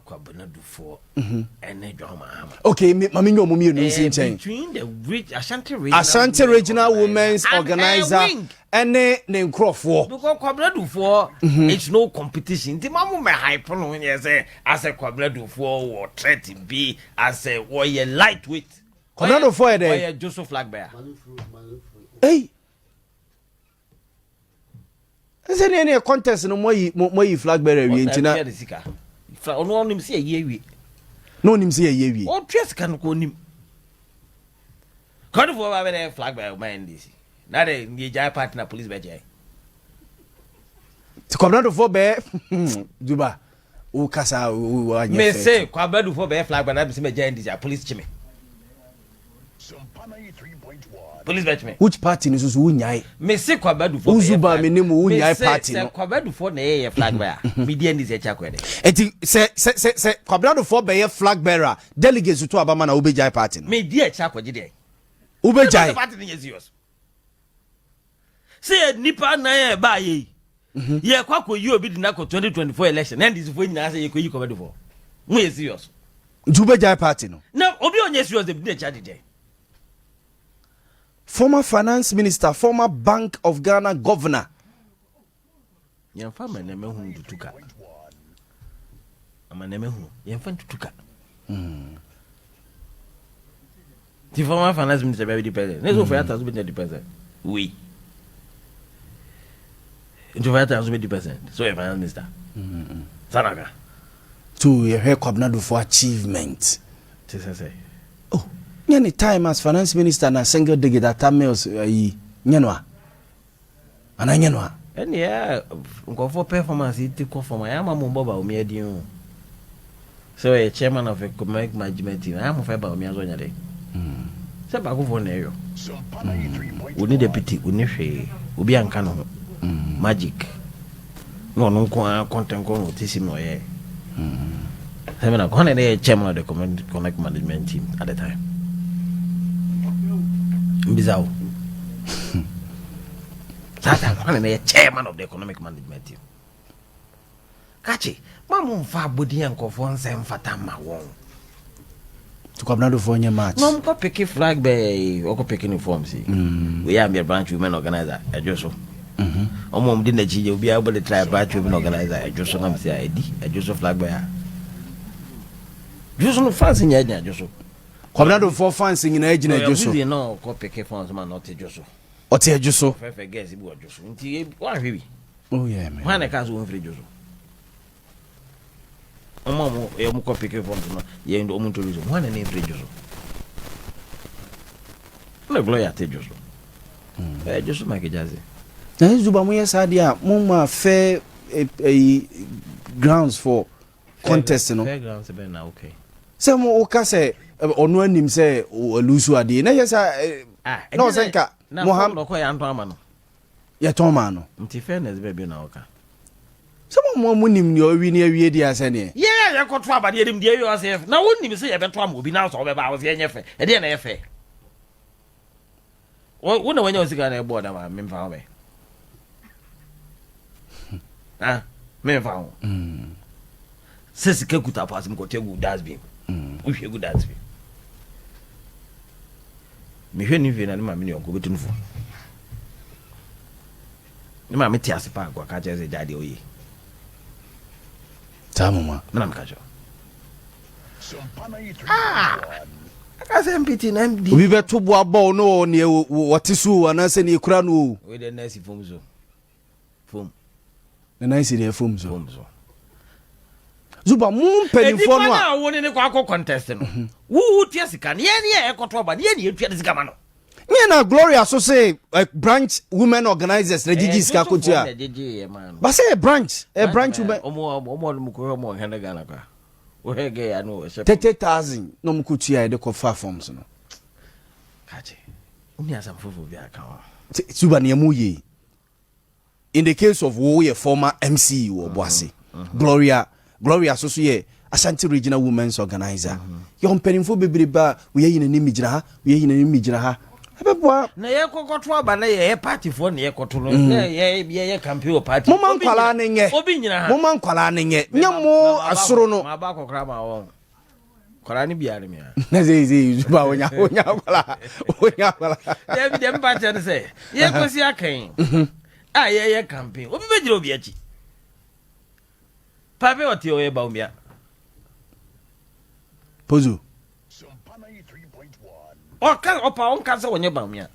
Kwabena Duffuor ɛne John Mahama. Okay, ma me nyɛ ɔmo mmienu nsi nkyɛn. Between the Ashanti Regional Ashanti Regional Women's Organizer Organizer ɛne ne nkurɔfoɔ. Because Kwabena Duffuor, it's no competition. Nti ma mo mɛ hype no yɛ sɛ asɛ Kwabena Duffuor wɔ threat bi, asɛ wɔyɛ lightweight. Kwabena Duffuor yɛ dɛ? Ɔyɛ Joseph flag bearer. Ei, ɛsɛ ne contest no, mo ayi flag bearer wie nti na Ɔtua de sika. Ɔno ɔnim sɛ yɛyi awie. Na onim sɛ yɛyɛ wie. Ɔtua sika no kɔ onim. Kwabena Duffuor ba bɛ dɛ flag bearer ɔman NDC. Na de yɛ gya party na police bɛ kyɛ. Nti Kwabena Duffuor bɛɛ duba wo kasa wo anyɛ Me fɛ. se Kwabena Duffuor bɛyɛ flag bearer na bɛ sɛ mɛ gya NDC a, police kyi me. Police bɛ kyi me. Which party no soso wonyae? Me se Kwabena Duffuor. Wo Zuba me ne mu wonyae party no. Sɛ Kwabena Duffuor na ɛyɛ flag bearer, mi di NDC akyi akɔ dɛ. Eti sɛ Kwabena Duffuor bɛyɛ flag bearer, delegates to abama na wobɛgyae party no? Mi di akyi akɔgye deɛ. Wobɛgyae? Party no yɛ serious. Sɛ yɛ nipa nan yɛ ba yɛ yi, yɛ kɔ akɔ yi obi di na kɔ 2024 election na NDC fo nyinaa sɛ yɛ kɔ yi Kwabena Duffuor. Mo yɛ serious? Nti wobɛgyae party no? Na obi a ɔnyɛ serious de bi di n'akyi adi deɛ. Former finance minister, former Bank of Ghana governor. Yɛmfa amanneɛma hu ntutu ka. Amanneɛma hu, yɛmfa ntutu ka. Nti former finance minister bɛbi di president ne sɛ Ofori Atta so bɛgyina di president wei, nti Ofori Atta nso bɛdi president so ɔyɛ finance minister sanaka. So yɛhwɛ Kwabena Duffuor achievement. Te sɛ Oh, nyɛ ne time as finance minister na single digit Atta Mills ayi nyɛ no a, anaa nyɛ no a? Ɛneɛ nkɔfoɔ performance yi ti kɔ fam a, ɛyɛ ama mo bɔ Bawumia din o, sɛ ɔyɛ chairman of economic management team. Ɛyɛ mo fɛ Bawumia so ɔnyɛ de sɛ baakofoɔ na ɛyɔ oni deputy, oni hwee, obi anka ne ho magic na ɔno nko ara kɔntɛnkɔ na ɔte sim na ɔyɛ sɛ mina kwan na ɛyɛ chairman of the economic management team at the time. Mbisa wo, saa time kwan na ɛyɛ chairman of the economic management team? Kakye ma mo nfa abodin a nkɔfoɔ nsɛm mfata ma wɔn. Nti Kwabena Duffuor nyɛ match? Na ɔmkɔ pick flag bɛɛ, ɔkɔ pick ne form si wei a meyɛ branch women organizer ɛdwo so. Ɔmo ɔmo di n'akyi yɛ obiara bɔ de try branch women organizer ɛdwo so, nam sɛ a ɛdi ɛdwo so flag bɛɛ a dwo so no fans nyɛ gyina dwo so. Kwabena Duffuor fans nyinaa gyina adwo so. Ɔyɛ na ɔkɔ pick forms ma na ɔte dwo so. Ɔte adwo so. Fɛfɛ girls bi wɔ dwo so nti wɔahwɛ bi. Oh yeah, man. Hwan na ɛka so wɔmfiri dwo so? Ɔmo a ɔmo yɛ ɔmo kɔ pick forms no yɛ ɔmo introduce hwan na ne mfiri dwo so? Na Gloria te dwo so, ɛyɛ dwo so Michael Jackson. Na Zuba, moyɛ saa deɛ a, moma fair ɛyi grounds for contest no. Fair grounds bɛn na okay? Sɛ mo woka sɛ ɔno anim sɛ ɔlose adeɛ na yɛ sɛ Ah, na ɔsɛ nka na Moham fɔm ɔkɔ yɛ antɔn ama no. Yɛtɔn maa no. Nti fairness bɛɛ bi na ɔka? Sɛ mo nim deɛ ɔwi ne awie deɛ asɛ neɛ. Yɛn a yɛkɔto aba deɛ yɛnim deɛ ɛyɛ ɔsɛ na wonim sɛ yɛbɛto ama obi na sɛ ɔbɛba a ɔsɛ yɛnyɛ fɛ. Ɛdeɛ na ɛyɛ fɛ wo na wanya wo sika na ɛbɔɔ dam a, memfa ho bɛ, ah, memfa ho sɛ sika kuta pa asɛm kɔtɔ gu dustbin, wohwɛ gu dustbin. Mehwɛ ne fie na ne maame ne ɔnkɔ bɛtu no fo. Ne maame te ase paa kɔ aka kyerɛ sɛ gya deɛ ɔyɛ. Saa moma. Mena meka kyerɛ, ah, aka sɛ mpiti na mdi. Obi bɛto boa bɔɔ no wɔ neɛ wɔte so o, anaasɛ neɛ kura no o. Wei deɛ na asi fam so fam. Ne nan si deɛ fam so. Fam so. Zuba, mo mpanimfoɔ no nipa a na wo ne ne kɔ akɔ contest no, wo tua sika no, yɛn ne yɛ ɛkɔtɔ ɔba no, yɛn ne yɛtua de sika ma no. Nyɛ na Gloria so se branch women organizers na gyigyi sika kotua ba sɛ yɛ branch women. Ɔmo ɔmo kɔ ɔmo ɔhɛn Ghana kora wohɛ gɛ ya no ɛhyɛ. 30,000 na ɔmo kotua yɛde kɔfa forms no. Kakye woni asɛm foforɔ bi aka ho. Suba, nea mu yie in the case of wo yɛ former MC wɔ Boase, Gloria so yɛ Ashanti Regional Women's Organizer, yɛ mpanimfoɔ bebrebe a woyɛ yi n'anim gyina ha, woyɛ yi n'anim gyina ha. Ɛbɛboa. Na yɛkɔkɔto aba na yɛyɛ partyfoɔ na yɛkɔto no na yɛyɛ campaign wɔ party. Moma nkwalaa no nyɛ. Obi nyina ha. Moma nkwalaa no nyɛ. Nyɛ mo asoro no. Ma ba kɔkora ma wɔn. Kwalaa no biara mia. Na sɛ sɛ zuba wonya wonya kwalaa wonya kwalaa. Dabi deɛ mpa kyɛ no sɛ yɛkɔsi akan a yɛyɛ campaign obi bɛgyina obi akyi. Pape ɔte ɔyɛ Bawumia. Pozo. Ɔka ɔpa ɔnka sɛ ɔnyɛ Bawumia.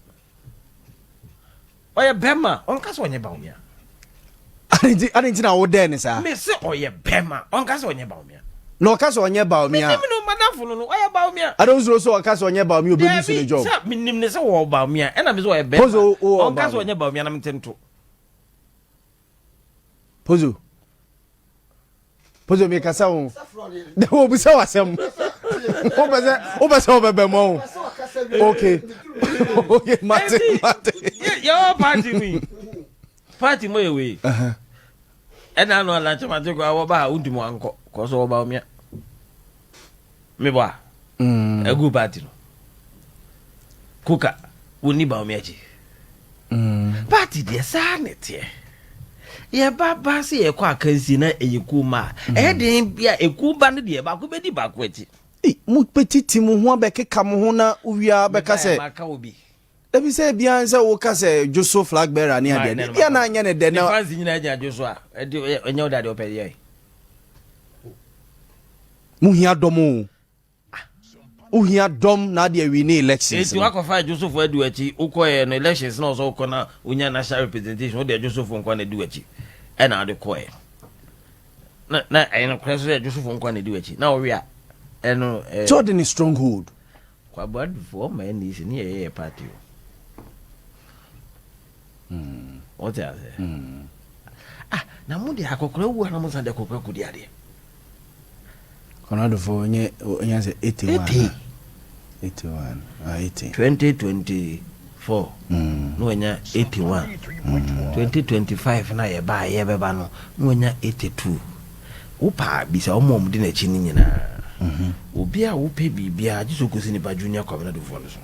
Ɔyɛ bɛrima ɔnka sɛ ɔnyɛ Bawumia. Adi nti na wo dɛn ne saa? Me se ɔyɛ bɛrima ɔnka sɛ ɔnyɛ Bawumia. Na ɔka sɛ ɔnyɛ Bawumia. Menim no madamfo no no ɔyɛ Bawumia. Adi nsoro sɛ ɔka sɛ ɔnyɛ Bawumia obebi so ne job. Sɛ menim ne sɛ ɔwɔ Bawumia ɛna me sɛ ɔyɛ bɛrima. Pozo wɔ Ɔnka sɛ ɔnyɛ Bawumia na mente nto. Pozo. Pozo mi kasa o. De wo bisa wasɛm. Wo pɛ sɛ wo pɛ sɛ wo bɛbɛ mɔ o. Okay. Okay, mate mate. Yɛ wɔ party mu yi. Party mu yɛ wei. Ɛna ano ala kyɛmate kɔ awɔ ba ha wontumi wankɔ kɔ so wɔba omia. Mebɔ a. Mm. Agu party no. Kuka wonni ba omi akyi. Mm. Party deɛ saa ne teɛ. Yɛba ba sɛ yɛkɔ akansi na ɛyɛ kuo ma a, mm. ɛyɛ den bi a ekuo ba no deɛ baako bɛdi baako akyi. Mo bɛtiti mo ho abɛkeka mo ho na wowia bɛka sɛ. Maka obi. Dabi sɛ ebia sɛ woka sɛ dwoso flag bearer ne adeɛ no ebia na anyɛ ne dɛ na. Ne fans nyinaa gyina dwoso a ɛde ɛnyɛ wo da deɛ ɔpɛ yɛ. Mo hia dɔm o. Wo hia dɔm na ade awi ne elections no. Eti wakɔfa adwosofo adi w'akyi wokɔɛ no elections na ɔsɛ wokɔ na wonya national representation wode adwosofo nkoa na adi w'akyi ɛna wode kɔɛ na na ɛyɛ nokorɛ so sɛ adwosofo nkoa na adi w'akyi na wowe a ɛno ɛɛ. Sɛ ɔde ne stronghold. Kwabena Dufour ɔma NDC ne yɛyɛ yɛ party o. Wote aseɛ? Ah, na mo de akɔkora wu a na mo san de akɔkora kɔdi adeɛ. Kɔnadofo nye nya sɛ 81. 80. 81. Ah, 80. 2024 na wanya 81. 2025 na yɛba a yɛbɛba no na wanya 82. Wopɛ a bisa wɔn a wɔdi n'akyi no nyinaa. Obi a wopɛ biribiara gye sɛ wokɔsi nipa Junior Kwabena Dufoɔ no so.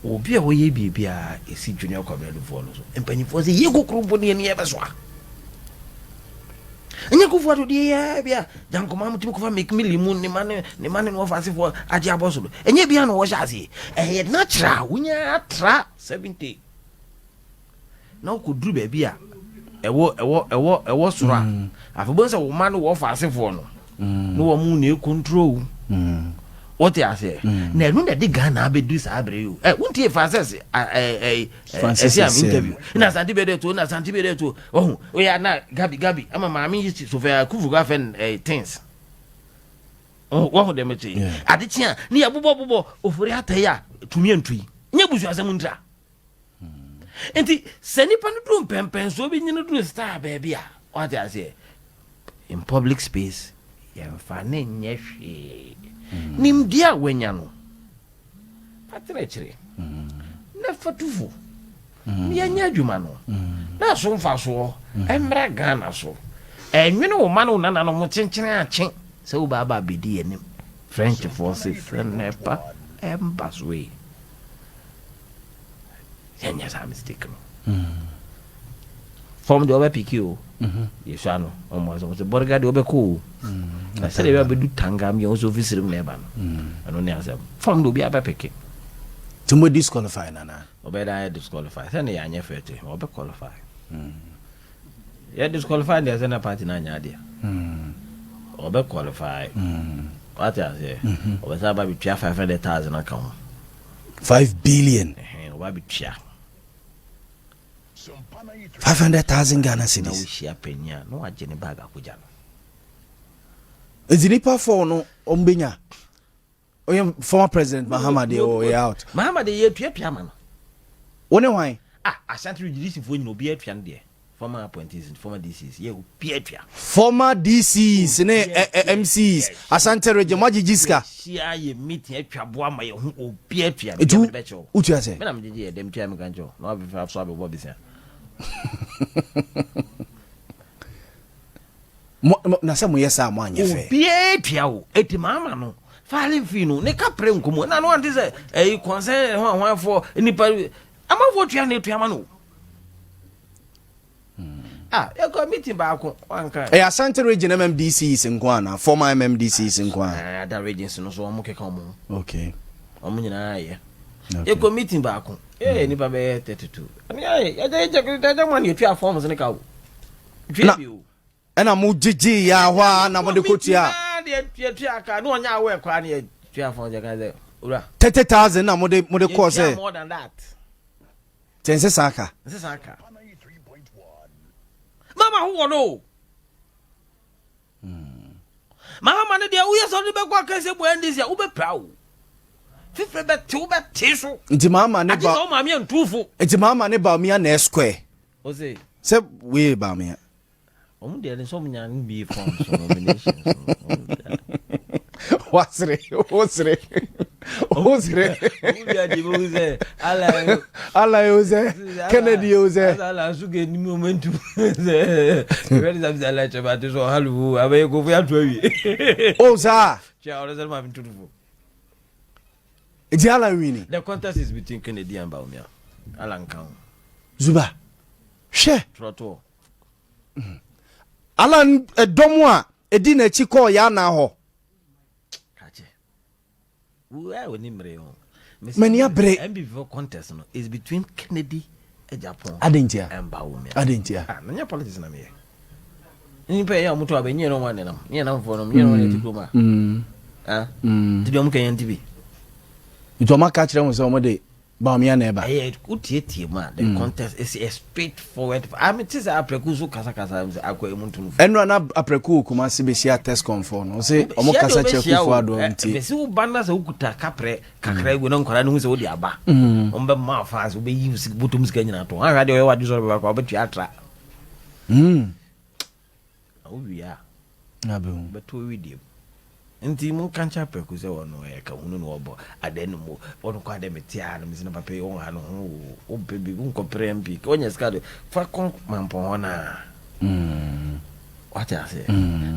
Obi a ɔyɛ biribiara ɛsi Junior Kwabena Dufoɔ no so. Mpanyinfoɔ sɛ yɛ kokoro mpo ne yɛn yɛbɛsoa. Ɛnyɛ Kufuor Addo deɛ yɛ bi a Gyankoma mo tumi kɔfa Mcmillan mu ne ma ne ne ma ne no wɔfa asefoɔ agye abɔ so no. Ɛnyɛ bi a na wɔhyɛ aseɛ. Ɛyɛ natural wonya atra 70. na wokɔduru baabi a ɛwɔ ɛwɔ ɛwɔ ɛwɔ soro a mm. afei bɛhu sɛ wo ma no wɔ fa asefoɔ no mm. na wɔn na ɛkontrol wo mm. wote aseɛ na ɛno na ɛde Ghana abɛduru saa berɛ yi o ɛ wontie Francis ɛ ɛsi am interview na Asante bɛdɛ to na Asante bɛdɛ to ɔho oyɛ na Gabi Gabi ama maame yi Sofia Kufuor afɛn ɛ things wɔho dɛm te ade kye a ne yɛ bobɔ bobɔ ofori atɛyi a tumi antui nyɛ busuasɛm ntira Nti sɛ nipa no duru mpɛmpɛnsoɔ bi nyini duru star baabi a, wate aseɛ, in public space yɛmfa ne nyɛ hwee. Mm. Nimdeɛ a wanya no, fa kyerɛkyerɛ mm. na fa tu fo mm. na yɛnyɛ adwuma no na so mfasoɔ mmra Ghana so. Ɛnwene wo ma ne wo nananom kyenkyene akye sɛ wobaaba abɛdi anim. Frenchfoɔ se sɛ nɛpa ɛmba so yi. Yɛnyɛ saa mistake no. Fam deɛ ɔbɛpiki o. Yɛsua no. Ɔmo asɛ ɔsɛ bɔrega deɛ ɔbɛkɔ o. Na sɛdeɛ ɛbɛyɛ abɛdu tanga mi ɔsɛ ofisiri mu na ɛba no. Ɛno ne asɛm. Fam deɛ obi abɛpiki. Nti mo disqualify nana? Ɔbɛyɛ dɛ ayɛ disqualify. Sɛ ne yɛanyɛ fɛ te ɔbɛ qualify. Yɛ disqualify deɛ sɛ na party no anyɛ adeɛ. Ɔbɛ qualify. Wate aseɛ? Ɔbɛsan aba abɛtua 500,000 aka ho. 5 billion. Ɛhɛn, ɔba abɛtua. 500,000 Ghana Na cedis. wohyia panyin a, na wagye ne bag akɔgya no. Nti nipa four no ɔmo benya. Ɔyɛ former president Mahama deɛ ɔyɛ out. Mahama deɛ yɛtuatua ma no. Wo ne hwan? Ah, Ashanti region DC foɔ nyina obiara tua no deɛ. Former appointees, former DCs, yɛ obiara tua. Former DCs ne MCs, Ashanti region, mo agyegye sika. Yɛhyia yɛ meeting atwa boa ma yɛ ho obiara tua. Etu wotua sɛ? Me na megyegye yɛ dɛm tua me ka nkyɛw na wabɛfa so abɛbɔ besia. Mo na sɛ moyɛ saa mo anyɛ fɛ. Obiara tua o. Eti maama no. Filing fee no ne ka pere nkɔmɔ na no ante sɛ ɛyi concern ho ahoafoɔ nipa amanfoɔ tua na etua ma no. Ah, yɛkɔ meeting baako wanka. Ɛyɛ Ashanti Region MMDCs nko ana, former MMDCs nko a? Other regions no so, wɔn keka wɔn ho. Wɔn nyinaa yɛ. Okay. Yɛkɔ meeting baako, yɛyɛ nipa bɛyɛ 32, ɛne yɛ yɛgye yɛgye yɛgye mo na yɛtua forms ne ka o tua bi o. Ɛna mo gyegye yɛ hɔ a na mo de kɔ tua. Yɛtua ka ne ɔnyɛ awɔ ɛkora ne yɛtua forms, yɛka sɛ owura. 30,000 na mo de kɔɔ Yɛtua sɛ more than that. Kyɛn sɛ saa ka. Nsɛ saa ka mama ho wɔ no o. Mahama no deɛ, woyɛ sɛ wode bɛkɔ akɛsɛ bu NDC a, wobɛpira o, fifiri bɛte, wobɛte so. Nti maama ne agye sɛ ba wo maame antumfo. Nti maama ne Bawumia na square. O se sɛ wei Bawumia. Ɔmo deɛ ne sɛ ɔmo nya ne bie forms nominations no. Wasere, wosere, wosere. Ɔmo bi adi bɛ sɛ ala. Ala ye o sɛ Kennedy ye o sɛ. Ala nso kɛ nimi ɔmo ntu sɛ ɛfɛ de sɛ ala kyɛ ba te sɛ ɔhalu wo abɛyɛ kofo yɛ ato awie. O saa. Kyɛ ɔno sɛ maame ntunufo. Nti ala wini. The contest is between Kennedy and Bawumia. Ala nka ho. Zuba hwɛ. Trɔtoɔ. Ala ɛdɔm a ɛdi n'akyi kɔɔ yɛ ana hɔ. Kakyɛ wo a w'ani mmere ho. M'ani abere. NPP for contest no is between Kennedy Agyapong Ade ntia? And Bawumia. Ade ntia? Ah, na nyɛ politics na meyɛ. Nipa yɛ a ɔmo to abɛ nyɛ no ɔmo anenam nyɛ namfoɔ no nyɛ no ɔmo ɛte kurom a. Ah, ti bi ɔmo kɛnyɛ nti bi. Nti ɔmo aka kyerɛ ho sɛ ɔmo de Bawumia na ɛba. Ɛyɛ wotietie mu a, the contest is a straight forward. Ame te sɛ Aprɛko so kasakasa sɛ akɔ emu ntum. Ɛnura na Aprɛko wɔ Kumasi bɛhyia TESCON foɔ no, ɔsɛ ɔmo kasa kyerɛ Kufuor Addo nti. Bɛsi wo ba na sɛ wokuta kaprɛ kakra gu na nkwadaa no hu sɛ wode aba, ɔmo bɛ ma fa sɛ wobɛyi wo bɔtɔm sika nyinaa to ahwɛ adeɛ ɔyɛ wadwe sɔrɔ bɛba kɔ wobɛtua atra. Na wowie a Na bɛhu. Bɛto widie mu, nti mo nka nkyɛ Aprɛko sɛ ɔno ɛyɛ ka hunu na ɔbɔ adɛ no mu, ɔno kɔ adɛ mete a no mesi no papa yi ɔnha no ho o, wopɛ bi wonkɔpere MP ɔnya sika de fa kɔ mampɔn hɔ naa. Wate aseɛ?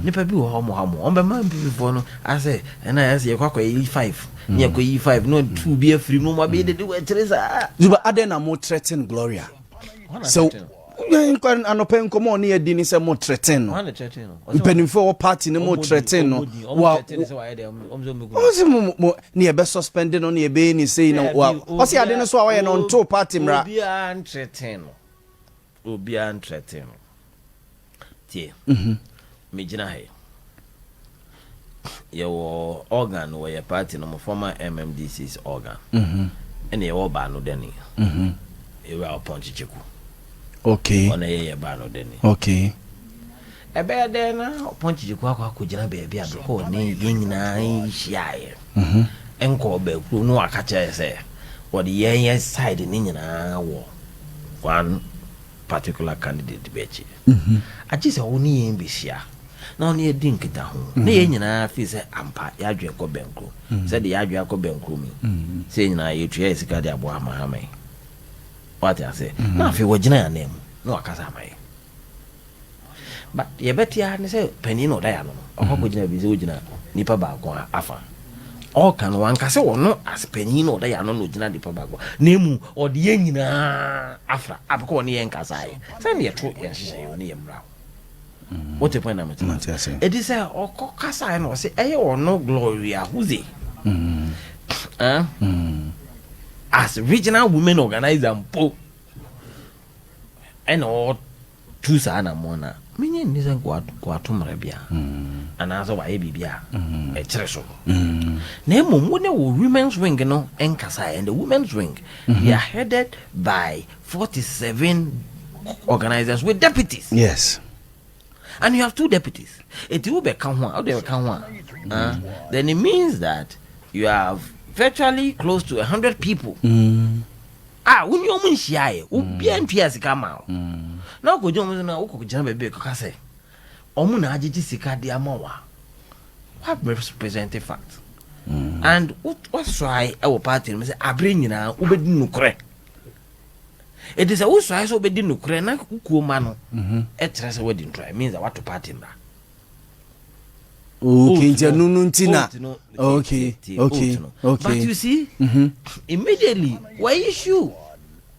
Nipa bi wɔ hɔ ɔmo ha mo ɔmo bɛma NPP foɔ no asɛ ɛna ɛsɛ yɛkɔ akɔ yi five ne yɛkɔ yi five na two bi afiri mu na ɔmo abɛyɛ dede wɔ akyire saa. Zuba, adɛn na mo threaten Gloria? Hwan na sɛ threaten no? Yɛn anɔpɛ nkɔmɔ ɔne yɛdi ni sɛ mo threaten no. Hwan na threaten no? Ɔsɛ Mpanimfoɔ a wɔ party no mo ɔmo di- threaten no. ɔmo di- ɔmo Wa threaten sɛ wayɛ dɛ ɔmo sɛ ɔmo gu. Ɔmo sɛ mo ne yɛbɛ suspend no ne yɛbɛyɛ ne sei na wa ɔsɛ ade no so a wɔyɛ no ɔnto party mmara. Obiara nthreaten no, obiara nthreaten no. Tie, megyina ha yi, yɛwɔ organ wɔ yɛ party no mo, former MMDCs organ, ɛna yɛwɔ baano dani, ewura Ɔpɔn Kyekyeku. Ɔna yɛyɛ baano dani. Ɛbɛyɛ dɛn na Ɔpɔn Kyekyeku akɔgyina baabi a bɛkɔ ne yɛn nyinaa hyiaeɛ nkɔ baakuro no, waka kyerɛ sɛ wɔde yɛn yɛ side ne nyinaa wɔ one particular candidate bi akyi, agye sɛ wo ne yɛn bɛhyia na ɔne yɛdi nkita ho na yɛn nyinaa fii sɛ ampa yɛadwene kɔ bɛnkuro, sɛde yɛadwene akɔ bɛnkuro mu yi, sɛ yɛn nyinaa yɛtua yɛ sika de aboa Mahama yi, wate ase, na afei wɔgyina yɛn anan mu na wakasa ama yɛn. But yɛbɛte ara ne sɛ panin na ɔda yɛ ano no ɔkɔ akɔgyina bi sɛ wogyina nipa baako a afa ɔka no, wanka sɛ ɔno as panin na ɔda yɛ ano na ɔgyina nipa baako, na emu ɔde yɛn nyinaa afra abɛkɔ ɔne yɛn kasaeɛ sɛne yɛto yɛn hyehyɛ yɛ ɔne yɛn mmra wote point na mete. Mate ase. Ɛdi sɛ ɔkɔ kasaeɛ no, ɔsɛ ɛyɛ ɔno Gloria Huze, eh? As regional women organizer mpo ɛna ɔtu saa anammɔn no a, menyɛ nni sɛ nkoato mmara bia anaasɛ wayɛ biribi a ɛkyerɛ so, na mmom wo ne wo women's wing no nkasa. And the women's wing, they are headed by 47 organizers with deputies. And you have two deputies, eti wo bɛka ho a, wode bɛka ho a, then it means that you have virtually close to 100 people a wo ne ɔmo nhyiaeɛ, obiara ntua sika ma wo, na wokɔgyina ɔmo so na wokɔgyina baabi kɔka sɛ ɔmo na agyegye sika de ama wo a, what represent fact and wosoae ɛwɔ party no mu sɛ abere nyinaa wobɛdi nokorɛ. Ɛti sɛ wosoae sɛ wobɛdi nokorɛ na wokuo ma no, ɛkyerɛ sɛ woadi ntorɔ. It means that woato party mmara. Okay, nti ɛno no nti na okay. But you see, immediately wɔ issue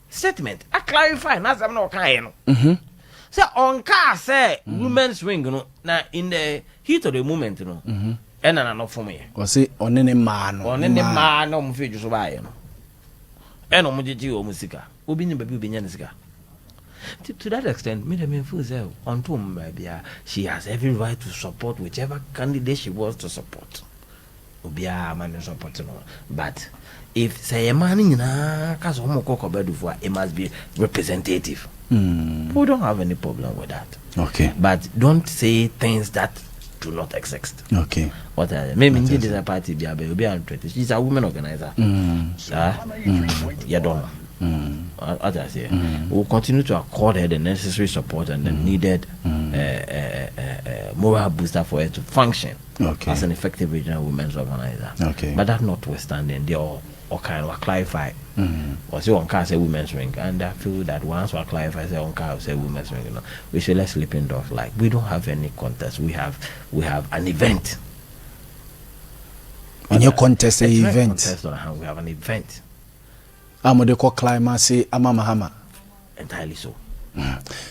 statement a clarify n'asɛm na ɔka yɛ no sɛ ɔnkaa sɛ women's wing no, na in the heat of the moment no ɛna na no fom yɛ. Ɔse ɔne ne mmaa no. Ɔne ne mmaa na ɔmo fi edwu so baayɛ no, ɛna ɔmo gyegye ɔmo sika, obi nye baabi obi nya ne sika. To that extent, me dem feel sɛ ɔnto mu baabi a, she has every right to support whichever candidate she wants to support. Obiara ma ne support no, but if sɛ yɛ mmaa no nyinaa ka sɛ ɔmo kɔ kɔbɛdufo a, it must be representative. We don't have any problem with that. But don't say things that do not exist. What I maybe mm. This party bi abɛ obi and she's a woman organizer. Ah, you don't know. What I say, we'll continue to accord her the necessary support and the needed moral booster for her to function as an effective regional women's organizer. But that notwithstanding, they all kind of clarify. Or say one can say women's wing, and I feel that once we clarify say one can say women's wing, we should let sleeping dogs like we don't have any contest. We have an event. Ɔnyɛ contest, It's not a event. Contest on hand. We have an event. A mode kɔ climax ama Mahama. Entirely so.